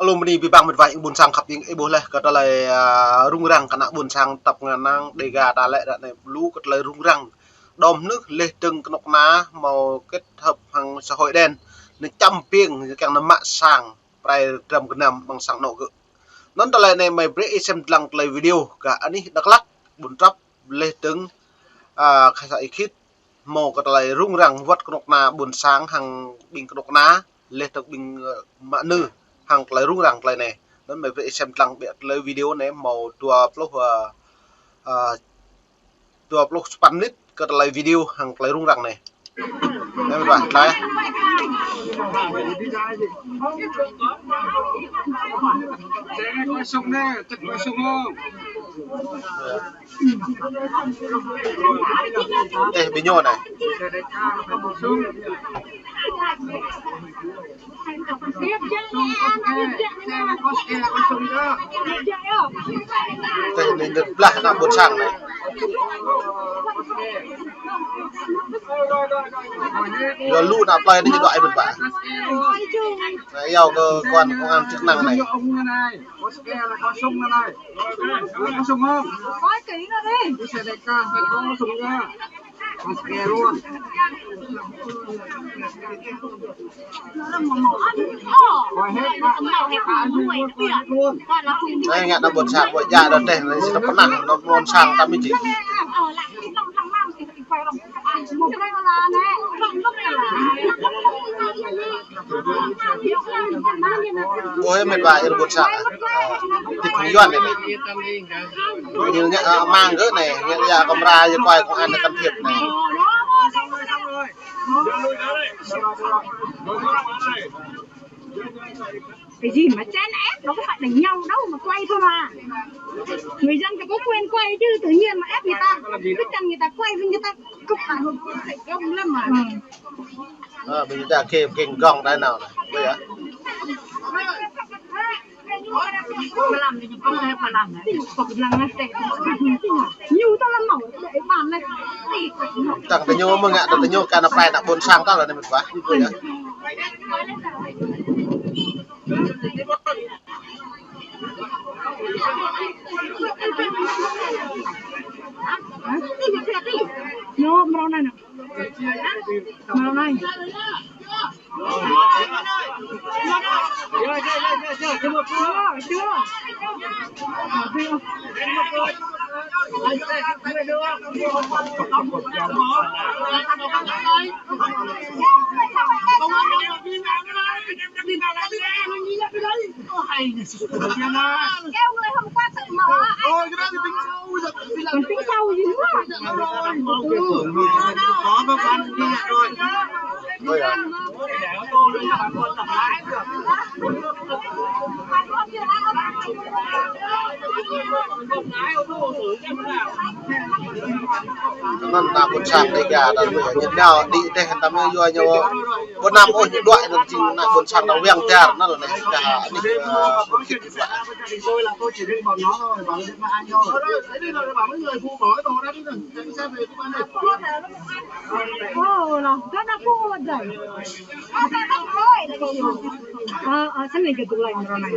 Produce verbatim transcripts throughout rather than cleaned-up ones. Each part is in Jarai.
Alum ni bi bang mĕt wa ƀôn sang khăp ing ih ƀuh laih kơ tơlơi, a, rŭng răng kơ ană ƀôn sang tăp ngă năng Dega ta lĕ ră anai lu kơ tơlơi rŭng răng. Đom hnưh laih dơ̆ng kơnuk kơna hmâo kết hợp hăng xã hội đen. Anai čăm ƀing kiăng anai mă sang prai dram gơnam ƀăng sang anŏ gơ̆. Anŭn tơlơi anai mơi brơi ih sem lăng tơlơi video kơ anih Dak Lak, ƀôn Trăp, laih dơ̆ng, a, kha sa ih khĭt hmâo kơ tơlơi rŭng răng wơ̆t kơnuk kơna ƀôn sang hăng ƀing kơnuk kơna, laih dơ̆ng ƀing, ơ, mă nư hăng tơlơi rŭng răng tơlơi anai. Anŭn mơi brơi ih sem lăng ƀiă tơlơi video anai hmâo dua pluh, ơ, ơ, dua pluh sapăn mơnit kơ tơlơi video hăng tơlơi rŭng răng anai. Anai mĕt wa, tơlơi. Teh ƀing ñu anai. Teh anai ñu blah ană ƀôn sang anai. Yua lu ană plơi anai ñu dŏ ai mĕt wa. Anai yua kơ kơwan công an chức năng anai. Anai ngă ană ƀôn sang ƀu djă đơ̆ng teh anai si pơnah ană ƀôn sang tăm ih či. Ôi, mĕt wa, ih ƀôn sang. Tip Yuan anai. Ñu ngă, ơ, mang gơ̆ anai, ñu ngă yă camera, ñu quay công an can thiệp anai. Cái gì mà chèn ép, đâu có phải đánh nhau đâu mà quay thôi mà. Người dân thì có quyền quay chứ, tự nhiên mà ép người ta, cứ chặn người ta quay với người ta. Chụp ảnh hộp cơm lắm mà. Ơ, ƀing ta kê kênh gong đai nao anai. Ƀu yơh. Tăng tơ ñu mơ̆ng ngă, tăng tơ ñu kơ ană plơi ană ƀôn sang ta lĕ anai mĕt wa. Ƀu yơh. Ñu mrâo anai nè. Mrâo anai. Chưa, chưa. Kêu người hôm qua tự mở á. Còn tính sau gì nữa. Anŭn ană ƀôn sang Dega ta ƀu ñu nao đĭ teh tăm ñu yua ñu ƀu năm ôh ñu đuaĭ anŭn jing ană ƀôn sang ta wiăng dar anŭn lĕ anai ta anih, ơ, ƀôn khĭt ta. Ơ, nó rất là phù hợp đấy. Ơ, ơ, sẵn này cái tủ lạnh rồi này.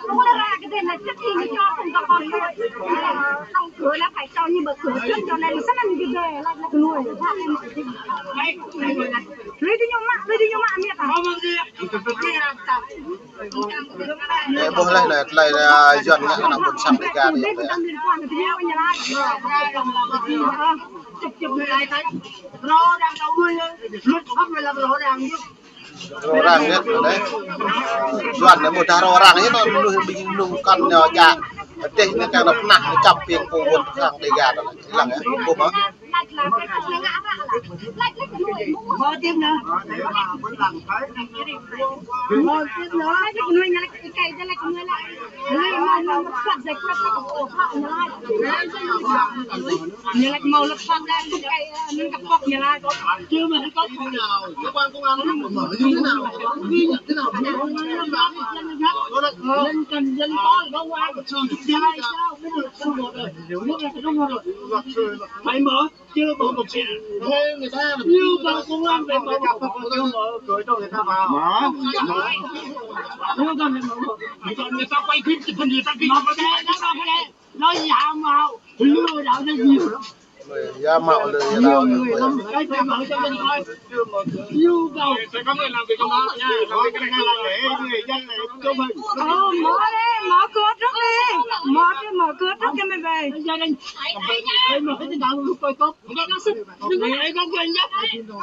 Không có ra cái tên là chắc gì nó cho không có con thôi. Đóng cửa là phải cho như mở cửa trước cho nên sẵn là cái về là, là người. Lấy đi nhau mạ, lấy đi nhau mạ miệt à? Ơ, ƀuh laih anai, tơlơi, ơ, Yuan ngă ană ƀôn sang Dega anai. Rŏ răng yơh, anai. Yuan anai ƀu dah rŏ răng yơh, anŭn mơnuih ƀing anŭn kăn ñu djă. Teh anai kơ ană pơnah, anai čăm ƀing pô ƀôn sang Dega anai. Lăng yơh, ƀuh mơ̆. Phải mở. Chưa có một chuyện. Thuê người ta là như vào công an về mở, mở, mở, mở, mở cửa cho người ta vào. Hả? Hả? Người ta quay phim chụp hình người ta ghi vào cái này. Nói giả mạo, lừa đảo rất nhiều lắm. Giả mạo, lừa đảo nhiều người lắm. Cái phải mở cho dân coi. Yêu cầu. Sẽ có người làm việc trong đó nha. Làm việc cái này là để người dân này chụp hình. Ờ, mở đi, mở cửa trước đi. Mở đi, mở cửa trước cho mình về. Gia đình. Mở cái tin nhắn coi tốt. Người ấy có quyền nhất.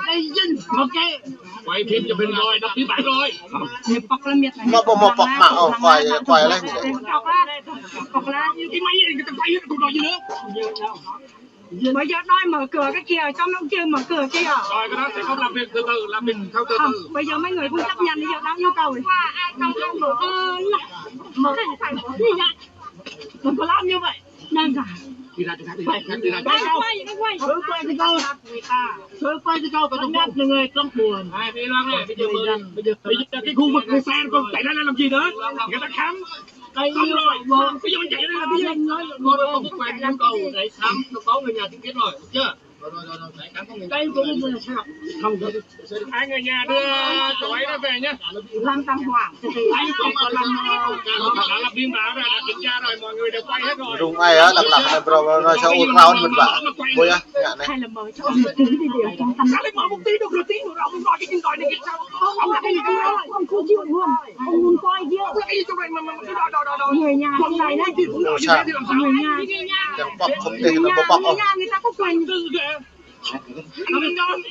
Đây, dân. Ok. Quay phim chụp hình rồi, đập biên bản rồi. Nó có một bọc mạ, ờ, quay, quay lên. Cái máy này người ta quay hết, tụi nó gì nữa. Bây giờ đòi mở cửa cái kia, cho nó kêu mở cửa kia. Rồi, cái đó sẽ không làm việc từ từ, làm việc theo từ từ. Không, bây giờ mấy người không chấp nhận, bây giờ đang yêu cầu. Ờ, là, mở cái phải mở như vậy. Đừng có làm như vậy. Đơn giản. Đi ra, đi ra, đi ra, đi ra. Quay, quay, quay, quay. Sớ quay cho kâo, kâo chụp hình. Người ta. Sớ quay cho kâo, kâo chụp hình. Hai, đi loang này, bây giờ, bây giờ, bây giờ cái khu vực người xe còn chạy ra làm gì nữa? Người ta khám. Xong rồi, bây giờ mình chạy ra làm gì? Con, con có quyền yêu cầu để khám, thông báo người nhà trực tiếp rồi, được chưa? Đây, tôi mới sao? Không, hai người nhà đưa cậu ấy nó về nhé. Lâm Tam Hoàng. Anh cũng có làm, đã lập biên bản rồi, đã kiểm tra rồi, mọi người đều quay hết rồi. Rung ai á, lặp lặp này, bro, bro, nói sao ur raun bên bả. Bố ya, ngạ này. Hay là mời cho ông một tí đi để trong tâm. Sao lại mở một tí được rồi, tí nữa ông nói cái điện thoại này sao? Ông là cái gì chứ? Ông không chịu luôn. Ông muốn coi chứ. Ông là cái gì trong này mà, mà, mà, đó, đó, đó, đó. Người nhà trong này đấy. Ôi, sao? Người nhà. Chẳng bọc không thể là bọc bọc. Người nhà, người ta có quyền. Anh, anh, anh,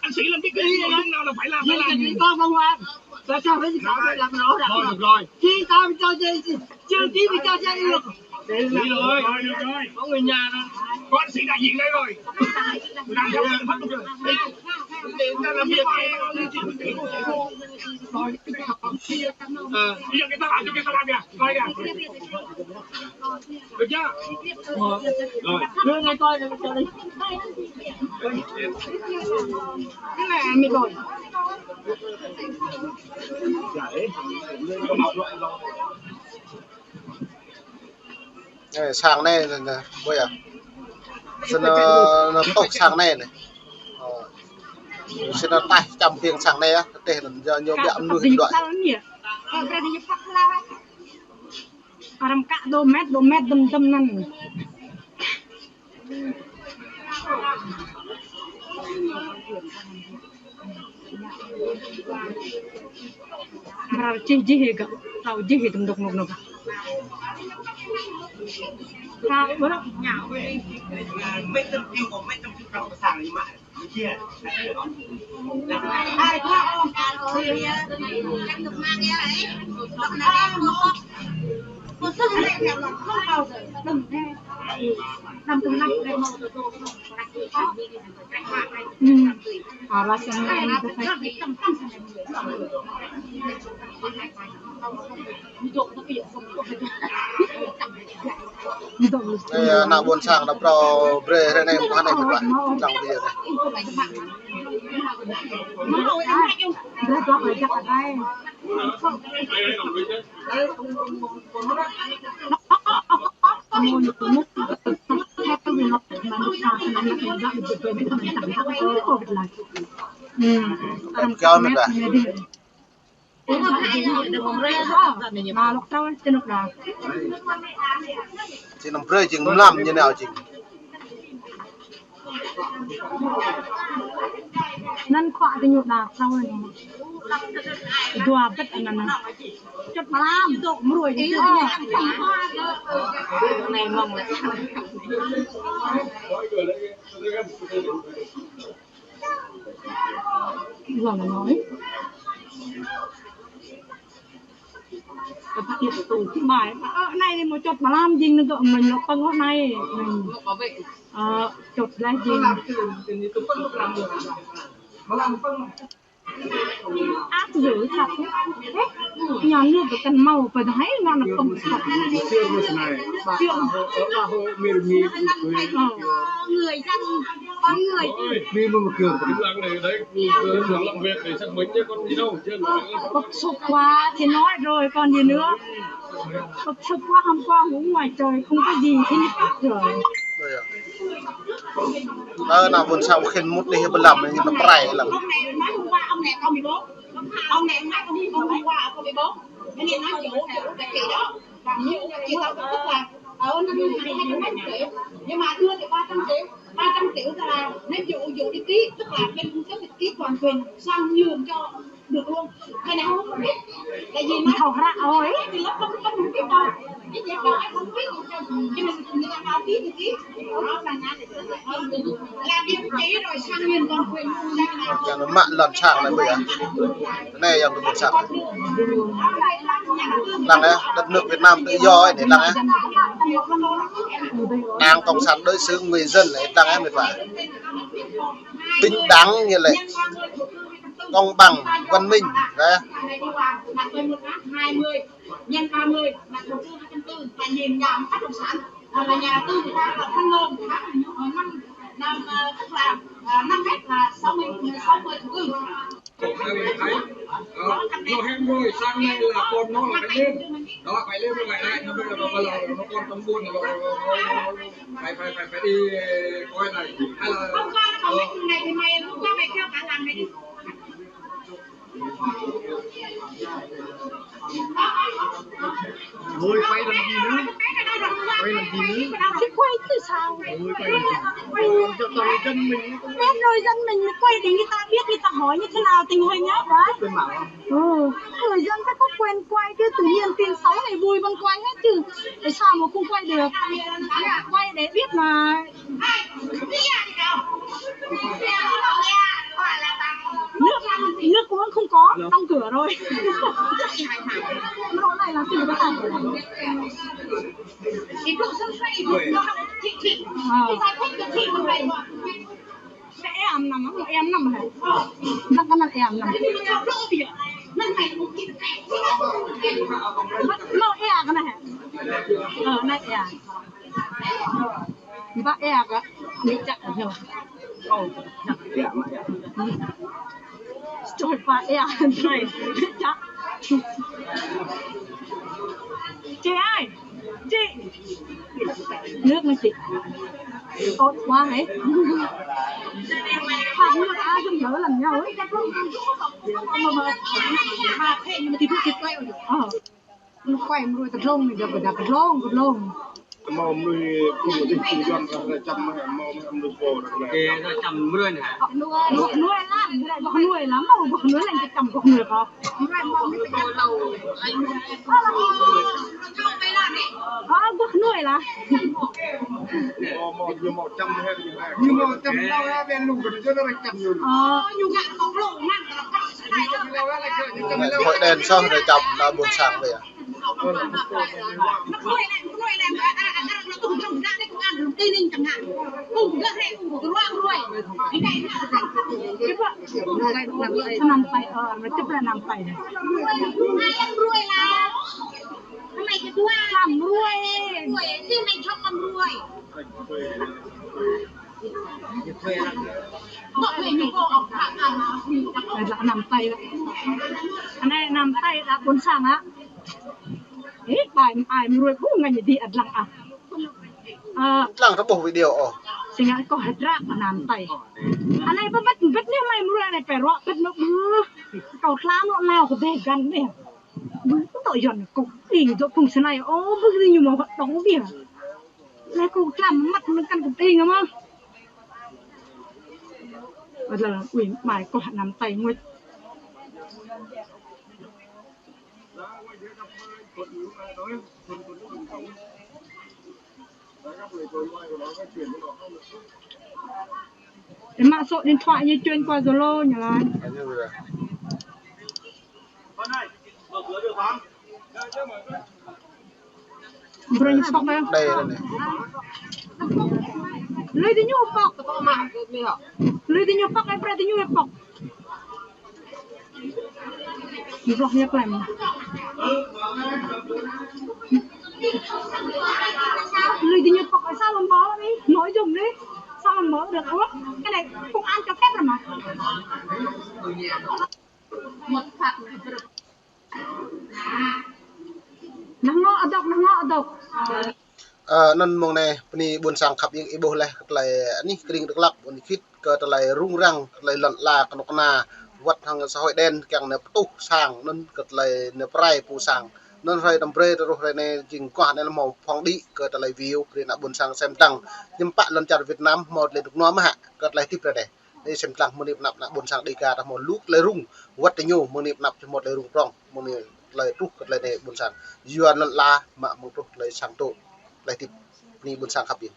anh Sĩ làm cái, cái gì nào là phải làm, phải làm. Con Văn Hoàng, tại sao phải làm, phải làm rõ ràng? Thôi, được rồi. Khi tao cho chị, chị, chị, chị cho chị được. Đi rồi, thôi, được rồi. Có người nhà đó. Có anh Sĩ đại diện đây rồi. Làm theo mình hết rồi. Đi. Đi, ta làm việc. Ờ, bây giờ người ta làm cho người ta làm kìa. Coi kìa. Được chưa? Rồi. Đưa ngay coi, cho đi. Cái này mệt rồi. Ơ, sang anai, anai, anai, ƀơi ah. Sĭt anŭn, anŭn tuh sang anai anai. Ơ. Sĭt anŭn taih čăm phiêng sang anai ah, tơdah anŭn yơh ñu ƀiă mơnuih đuaĭ. Arăng kă dua mét, dua mét dơ̆m dơ̆m anŭn. Mrâo čih jih hĭ gơ̆, mrâo jih hĭ tơm dŏk mŏk anŭn gơ̆. Mrâo ƀơi anŭn. Ơ, ană ƀôn sang ta phrâo brơi hrơi anai mơ̆ng anai mơ̆n ƀă. Đang video anai. Ơ, mơ̆n ƀă. Či anăm brơi jing mlam ñu nao jing. Anŭn khua tơ ñu đa thâo anŭn. Dua bĕt anŭn. Čut mlam, mruai. Anai mơ̆ng lĕ. Lăng nói. Ơ, anai mơ̆ čut mlam jing anŭn tơ mơ̆n lŏk pơ̆ng anai. Ơ, čut laih jing. Ác dữ thật. Nhà nước phải cần màu phải thấy nó là công thật. Người dân, con người. Đi luôn một đường. Đi làm này đấy, làm việc để xác minh chứ con gì đâu chứ. Bức xúc quá thì nói rồi còn gì nữa. Bức xúc quá, hôm qua ngủ ngoài trời không có gì thì mới tắt rồi. Ơ, ană ƀôn sang khĭn mŭt anih bơlăm, anih ană prai lăm. Ông này nói hôm qua, ông này có mười bốn. Ông này nói hôm qua, ông mười bốn. Cái này nói chủ, chủ là chị đó. Và ví dụ như chị Tông tức là ở năm hai trăm mấy triệu, nhưng mà đưa thì ba trăm triệu, ba trăm triệu tức là nếu dụ, dụ đi ký, tức là bên công chứng thì ký toàn quyền sang nhượng cho được luôn. Cái này không biết. Tại vì nó thầu hra rồi. Thì nó không, không biết đâu. Cái giấy tờ em không biết. Cho nên người ta ký thì ký. Làm địa chỉ rồi sang nhượng toàn quyền. Yang mă lŏn sang anai ƀơi ah. Anai yang ƀơi sang. Lăng ah, đất nước Việt Nam tự do anai, lăng ah. Đảng Cộng sản đối xử người dân anai, lăng ah, mĕt wa. Bình đẳng như lĕ. Công bằng, văn minh, đấy. Nhân ba mươi, mà đầu tư hai trăm tư, và nhìn nhà bất động sản, à, là nhà đầu tư người ta là Thái Lan, người ta năm, năm, ờ, tức là, à, năm mét là sáu mươi, sáu mươi thổ cư. Nó hẹn rồi, sang ngày là con nó là thanh niên. Đó, phải lên với lại này, nó bây giờ nó, nó, nó con trong buôn, nó, nó, nó, nó, phải, phải, phải, phải đi coi này. Hay là, hôm qua nó còn mấy người này thì mày, hôm qua mày theo cả làng mày đi. Ôi, quay làm gì nữa? Quay làm gì nữa? Thì quay chứ sao? Ôi, quay làm gì? Ôi, cho toàn dân mình. Biết rồi, dân mình quay để người ta biết, người ta hỏi như thế nào tình hình á, đấy. Trên mạng à? Ừ, người dân ta có quyền quay chứ, tự nhiên tin xấu này vui vẫn quay hết chứ. Tại sao mà không quay được? Quay để biết mà. Nước, nước uống không có, đóng cửa rồi. Cái này là từ cái này. Ờ. Cái em năm, em năm hả? Năm cái năm em năm. Năm em cái này hả? Ờ, năm em. Ba ea kơ, ni čăk kơ ñu. Ơ, čăk. Čoi ba ea, ni čăk. Chị ơi, chị. Nước nữa chị. Tốt quá hả? Phạt nước á, dùng lỡ làm nhau ấy. Mà, mà, mà thì thuốc thịt quay. Ờ. Mơnuih kuai mơnuih tơdlông, ñu gơ̆ đa tơdlông, tơdlông. Mơ̆ mơnuih kơ mơnuih kơ Yuan kơ čăm, mơ̆ mơnuih pô. Kơ čăm mơnuih anai. Gơ̆ mơnuih lăm, gơ̆ mơnuih lăm, mơ̆ gơ̆ mơnuih lăm čăm gơ̆ mơnuih kơ. Ơ, gơ̆ mơnuih lah. Mơ̆, mơ̆, ñu mơ̆ čăm hĕ, ñu mơ̆ čăm hlâo hĕ, bên lu gơ̆ ñu čăm ñu. Ơ. Hội đèn sao để chăm là buôn sang vậy à? Năm tay, ờ, nó chụp là năm tay này. Năm ruồi. Anai lăk năm tay lăk. Anai năm tay lăk ƀôn sang lăk. Ih, ƀai ai mơruai ƀu ngă ñu dih ăt lăng ah. Ơ. Lăng ta ƀuh video ôh. Sing ngă kâo hơdră kơ năm tay. Anai pơbĕt, bĕt anai mai mơruai anai pơruă bĕt mă ƀuh. Kâo tlam lŏ nao kơ dêh găn dêh. Ƀuh tŏ Yuan kâo ing dŏ phung Sinai ôh, ƀuh ñu mơ̆ hơt đŏng dih. Lĕ kâo tlam măt mơ̆ng kăn kơ ing mơ̆. Ƀơi lăng ui mai kâo năm tay ngui. Em mă số điện thoại ñu chuyển qua Zalo ñu laĭ. Brơi ñu pŏk đơi. Lui diñu pŏk. Lui diñu pŏk, brơi diñu pŏk. Ñu pŏk ñu klem. Lui diñu pŏk, sao mà mở đi, mở giùm đi. Sao mà mở được ơ? Cái này công an cho phép rồi mà. Nah ngŏ adŏk, nah ngŏ adŏk. Ơ, anŭn mơ̆ng anai bơni ƀôn sang khăp ing ih ƀuh laih kơ tơlơi anih kơring Dak Lak, ƀôn khĭt kơ tơlơi rŭng răng, kơ tơlơi lŏn ala kơnuk kơna, wơ̆t hăng xã hội đen kiăng nao pơtuh sang, anŭn kơ tơlơi nao pơrai pô sang. Anŭn hrơi tơm brơi truh hrơi anai jing guah anai hmâo phŏng đĭ kơ tơlơi view, brơi ană ƀôn sang sem tăng. Hiư̆m pă lŏn čar Việt Nam hmâo tơlơi rơnŭk rơnua mơ̆ hă kơ tơlơi hơdip hrơi anai. Anai sem tăng mơ̆ng anai pơ anăp ană ƀôn sang Dega ta hmâo lu tơlơi rŭng, wơ̆t tơ ñu mơ̆ng anai pơ anăp či hmâo tơlơi rŭng prŏng, mơ̆ng anai tơlơi truh kơ tơlơi anai ƀôn sang. Yua lŏn ala mă mơ̆ng truh tơlơi sang tŏ, tơlơi hơdip. Bơni ƀôn sang khăp ing.